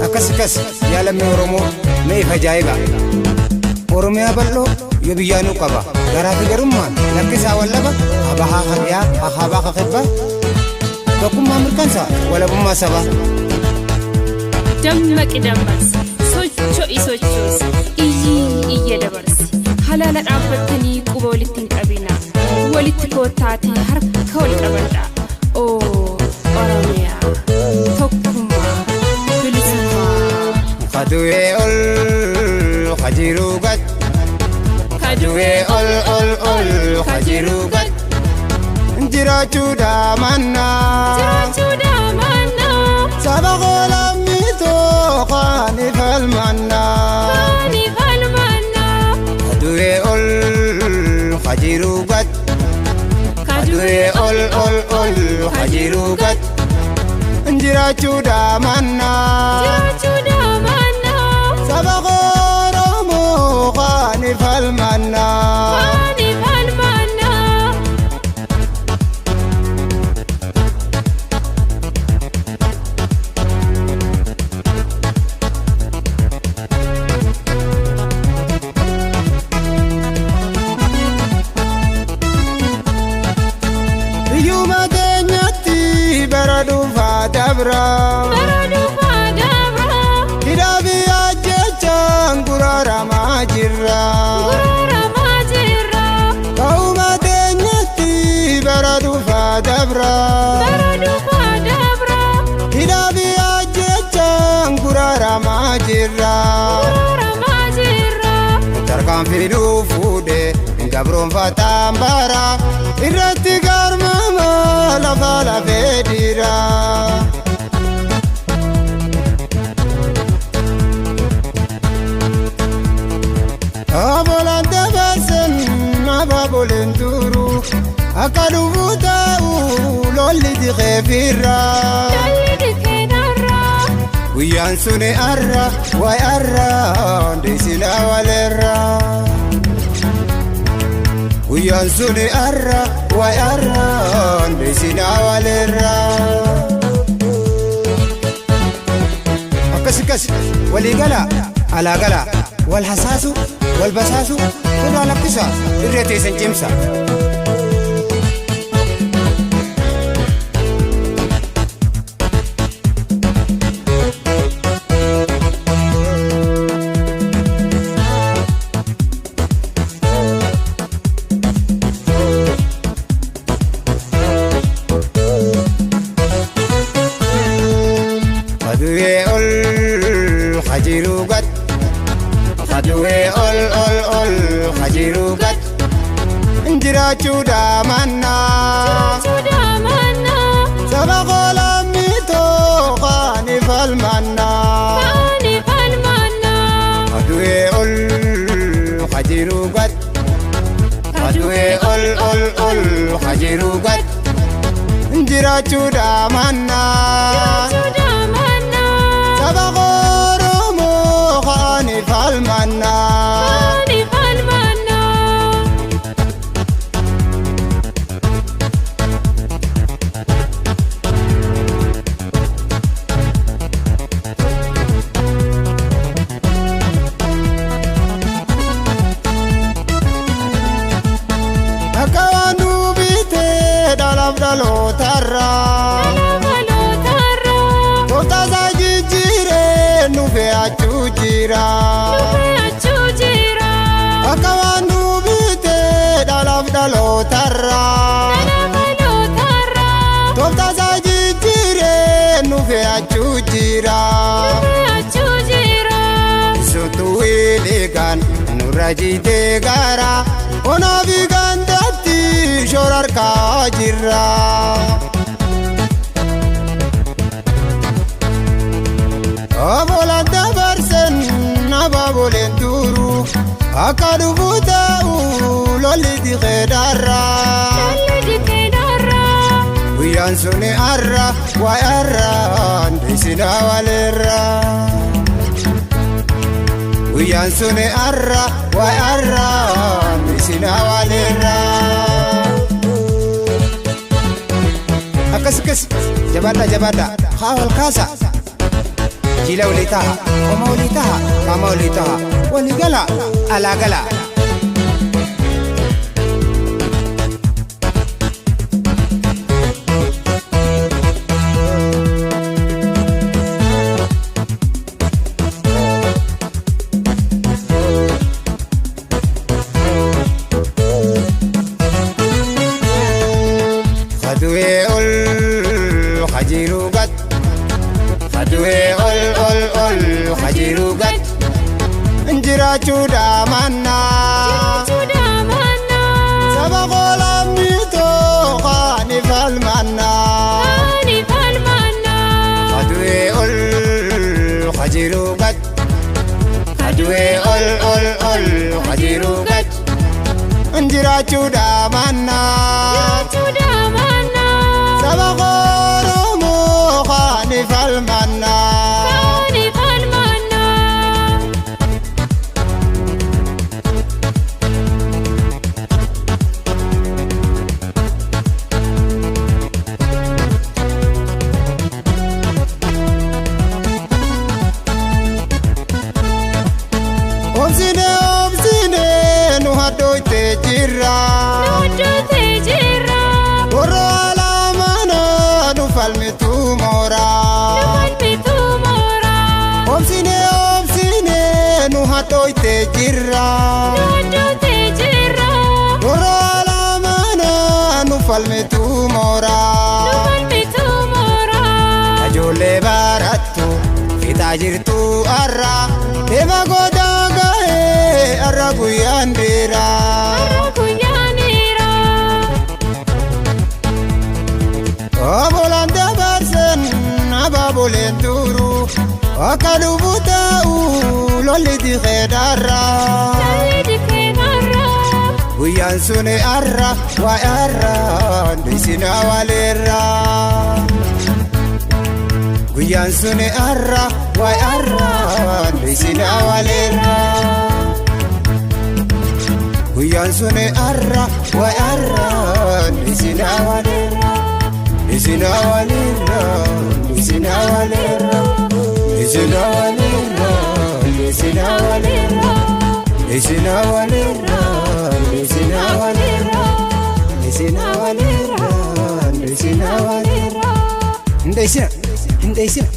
Akkas akkas yaa lammii Oromoo, mee if ajaa'iba. Oromiyaa bal'oo yoo biyyaanuu qaba. Garaa fi garummaan lakkisaa wallaba habahaa haqiyaa hahaabaa hakibbaa. Tokkummaa mirkansa walabummaa sabaa. Dammaqi dammaqsi, socho'i sochoosi, iyyii iyya dabarsi. Halaala dhaabbattanii quba walitti hin qabina. Walitti koottaatii harka wal qabadha. Oo Oromiyaa, tokkummaa, bilisummaa. Kadu'ee ol kajiruu gad. Kadu'ee ol ol ol kajiruu gad. Jiraachuu daamannaa. Jiraachuu daamannaa. Saba qoolammitoo kaani falmannaa. Kaani falmannaa. Kadu'ee ol kajiruu gad. Kadu'ee ol ol ol kajiruu gad. Jiraachuu daamannaa. Jiraachuu daamannaa. Saba Oromoo kaani falmannaa. Kaani falmannaa. Biyyuma teenyatti bara dhufaa dabra. Bara dhufaa dabra. Hidhaa biyyaa jechaan guraramaa jirra. Guraramaa jirra. Ka'uma teenyatti bara dhufaa dabra. Bara dhufaa dabra. Hidhaa biyyaa jechaan guraramaa jirra. Guraramaa jirra. Tarkaanfii nuu fuudhee gabroonfataan bara irratti garmama lafa lafee dhiira. Aboolaan dabarsan abaaboleen turu akka dhufuu ta'u lolli diqee firra. Lolli dikee darraa. Guyyaan suni arra waay arra deesina waleerra. Guyyaan suni arra waay arra deesina waleerra. Akkas akkas walii gala alaa gala wal hasaasu wal basaasu irraa lakkisa irree teessan cimsa. Kadu'ee ol kajiruu gad. Kadu'ee ol ol ol kajiruu gad. Jiraachuu daamannaa. Jiraachuu daamannaa. Saba qoolammitoo kaani falmannaa. Kaani falmannaa. Kadu'ee ol kajiruu gad. Kadu'ee ol ol ol kajiruu gad. Jiraachuu daamannaa. Jiraachuu daamannaa. Saba Oromoo kaani falmannaa. Kaani falmannaa. Akka waan duubitee dhalaaf dhalootarraa. Dhalootarraa. Tooftaasaa jijjiiree nu fe'achuu jira. Fe'achuu jira. Akka waan duubitee dhalaaf dhalootarraa. Dhalootarraa. Tooftaasaa jijjiiree nu fe'achuu jira. Fe'achuu jira. Suutuu wiiligaan nurra jitee gara. Onaa fi gandatti shoorarkaa jirra. Obbolaan dabarsan abaaboleen turu akka dhufu ta'u lolli diqee darra. Lolli dikee darraa. Guyyaan suni arra waay arra deesina waleerra. Guyyaan suni arra waay arra deesina waleerra. Akkas akkas jabaadha jabaadha haa wal kaasa. Jila walii taha, qoma walii taha, qaama walii taha, walii gala, alaa gala. Kadu'ee ol kajiru gat, kadu'ee ol ol ol kajiru gat, jiraachuu dhaamannaa. Jiraachuu dhaamannaa. Saba qoolamni tooqaani falmannaa. Kaani falmannaa. Kadu'ee ol kajiru gat, kadu'ee ol ol ol kajiru gat, jiraachuu dhaamannaa. Jiraachuu dhaamannaa. Saba Oromoo kaani falmannaa. Kaani falmannaa. Obsine obsine nu hadhooyte jirra. Hojjetee jira. Warra alaamana nu falmitu moora. Falmitu moora. Obsine obsine nu hadhooyte jirra. Hojjetee jira. Warra alaamana nu falmitu moora. Falmitu moora. Ijoollee barattu fixaa jirtu har'a. Deema gootaa gahee har'a guyyaan dheeraa. Har'a guyyaan dheeraa. Obolaan dabarsan abaaboleen turu akka dhufu ta'u lolli dikeedharra. Lolli dikeedharra. Guyyaan sun har'a waa'ee har'a dhiisina waleerra. Guyyaan sun har'a waa'ee har'a dhiisina waleerra. Guyyaan sun har'a waa'ee har'a dhiisina waleerra. Isina walirra, isina walirra, isina walirra, isina walirra, isina walirra, isina walirra, isina walirra, isina walirra. Inda isina, inda isina.